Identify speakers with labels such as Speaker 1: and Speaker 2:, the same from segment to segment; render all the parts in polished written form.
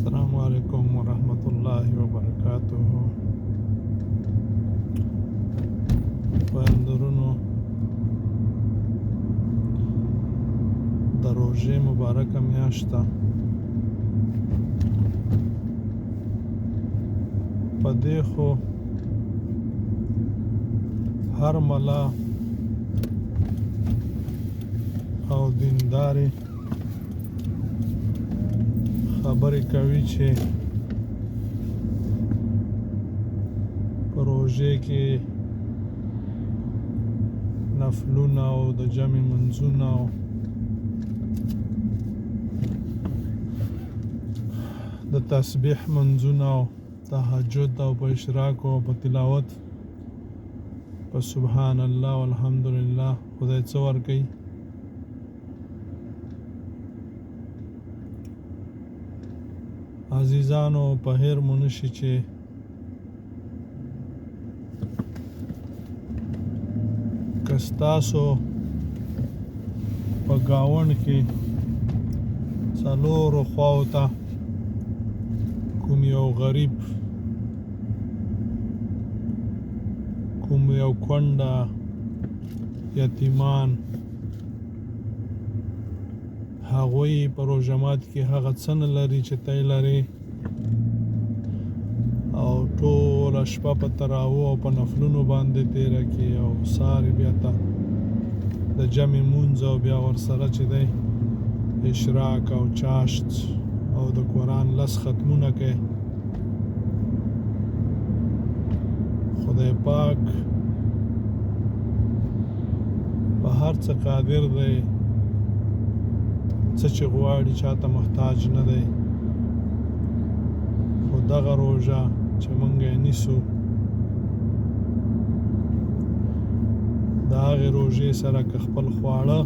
Speaker 1: السلام علیکم ورحمت الله وبرکاته. خویندورونو، د روژې مبارکه میاشت ده. په دې خو هر ملا او دیندارې خبرې کوي چې په روژې کې نفلونه او د جمع منځونه او د تسبیح منځونه او تهجد او په اشراق او په تلاوت، په سبحان الله والحمدلله خدای څه ورکوي. عزیزانو، په هیر مو نشي چې که ستاسو په ګاونډ کې څلورو خواو ته کوم یو غریب، کوم یو کونډه، یتیمان، هغوی په روژه ماتي کې هغه څه نه لري چې ته یې لرې، او ټوله شپه په تراوو او په نفلونو باندې تېره کړي، او سهار بیا ته د جمع مونځ او بیا ورسره چې دی اشراق او چاشت او د قرآن لس ختمونه کوي، خدای پاک په هر څه قادر دی، څه چې غواړي چاته محتاج نه دی. خو دغه روژه چې مونږ یې نیسو، د هغې روژې سره که خپل خواړه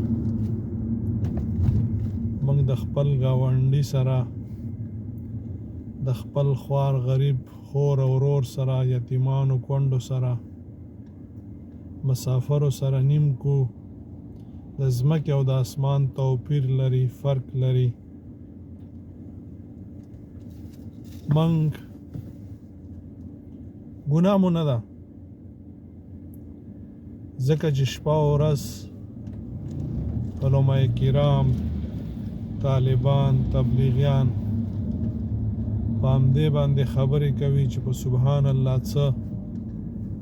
Speaker 1: مونږ د خپل ګاونډي سره، د خپل خوار غریب خور او ورور سره، یتیمانو کونډو سره، مسافرو سره نیم کو، د ځمکې او د اسمان توپیر لري، فرق لري. منګ ګناه مو نه ده، ځکه چې شپه او ورځ علماء کرام، طالبان، تبلیغیان په همدې باندې خبرې کوي چې په سبحان الله څه،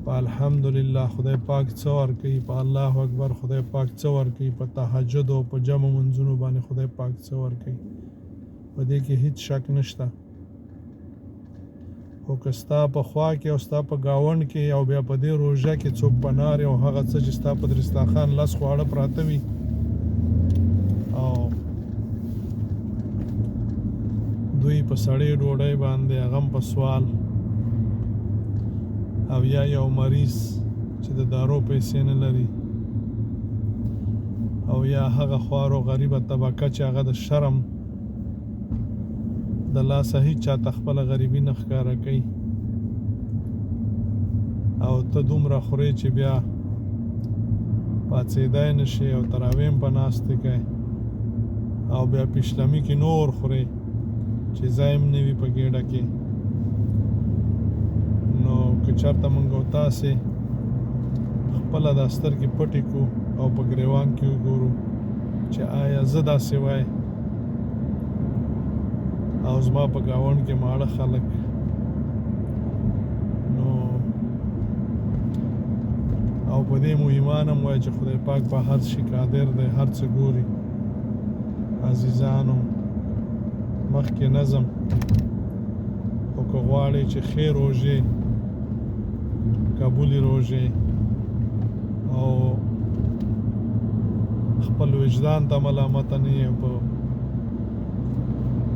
Speaker 1: په الحمدلله خدای پاک څه ورکوي، په الله اکبر خدای پاک څه ورکوي، په تهجد او په جمع منځونو باندې خدای پاک څه ورکوي. په دې کې هیڅ شک نشته. خو که ستا په خوا کې او ستا په ګاونډ کې او بیا په دې روژه کې څوک په نارې او هغه څه چې ستا په درستاخان لس خواړه پراته وي او دوی په سړې ډوډۍ باندې، هغه هم په سوال، او یا یو مریض چې د دارو پیسې نه لري، او یا هغه خوارو غریبه طبقه چې هغه د شرم د لاسه هیچا ته خپله غریبي نه ښکاره کوي، او ته دومره خورې چې بیا پاڅېدای نه شې او تراویم په ناستې کوې، او بیا پیشلمي کې نور خورې چې ځای هم نه وي په ګېډه کې. نو که چېرته موږ او تاسې خپله دا سترګې پټې کړو او په ګریوان کې وګورو چې آیا زه داسې وای او زما په ګاونډ کې ماړه خلک، نو او په دې مو ایمان هم وای چې خدای پاک په هر شي قادر دی، هر څه ګوري. عزیزانو، مخکې نظم، او که غواړئ چې ښې روژې، قبولې روژې او خپل وجدان ته ملامت نه یې، په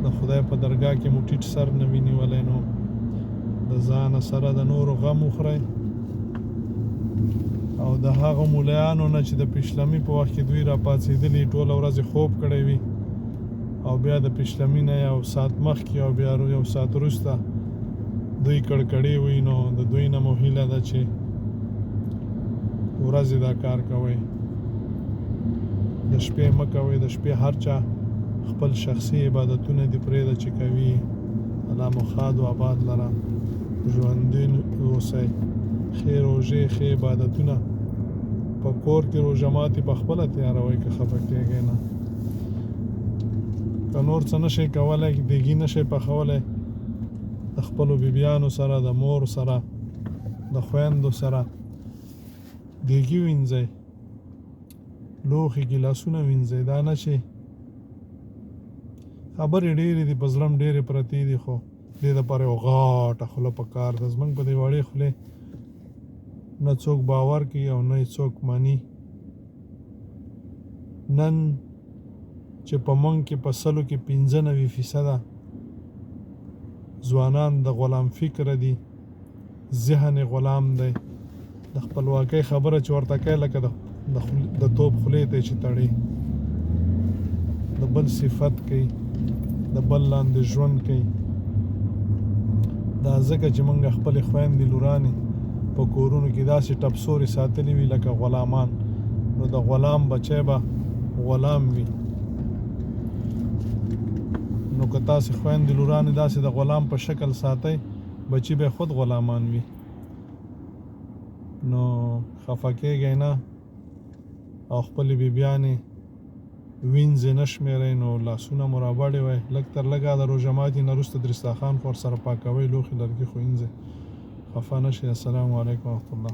Speaker 1: د خدای په درگاه کې مو ټیټ سر نه وي نیولی، نو د ځانه سره د نورو غم وخورئ او د هغو مولایانو نه چې د پیشلمي په وخت کې دوی راپاڅېدلي، ټوله ورځ یې خوب کړی وي، او بیا د پیشلمي نه یو ساعت مخکې او بیا یو ساعت وروسته دوی کړکړې وي، نو د دوی نه مو هیله ده چې ورځې دا کار کوئ، د شپې مه کوئ. د شپې هر چا خپل شخصي عبادتونه دي، پرېږده چې کوي. الله مو ښاد او آباد لره، ژوندي اوسئ، ښې روژې، ښې عبادتونه، په کور کې روژه ماتي په خپله تیاروئ که خفه کېږئ نه. که نور څه نشئ کولی، دیګي نشئ پخولی، د خپلو بیبیانو سره، د مور سره، د خویندو سره دیګي وینځئ، لوښي ګیلاسونه وینځئ. دا نه چې خبرې ډېرې دي، په زړه هم ډېرې پرتې دي، خو دې دپاره یو غاټه خوله په کار ده. زمونږ په دې وړې خولې نه څوک باور کوي او نه یې څوک مني. نن چې په مونږ کې په سلو کې 95 فیصده ځوانان د غلام فکره دي، ذهن یې غلام دی، د خپلواکۍ خبره چې ورته کوي لکه د توپ خولې ته چې تړي، د بل صفت کوي، د بل لاندې ژوند کوي. دا ځکه چې مونږ خپلې خویندې لورانې په کورونو کې داسې ټپسورې ساتلې وي لکه غلامان، نو د غلام بچی به غلام وي. نو که تاسې خویندې لورانې داسې د غلام په شکل ساتئ، بچي به خود غلامان وي. نو خفه کېږئ نه او خپلې بیبیانې وینځې نه شمېرئ، نو لاسونه مو رابډې وئ، لږ تر لږه د روژه ماتي نه وروسته درستاخان خو ورسره پاکوئ، لوښي لرګي خو وینځئ. خفه نه شئ. السلام علیکم ورحمة الله.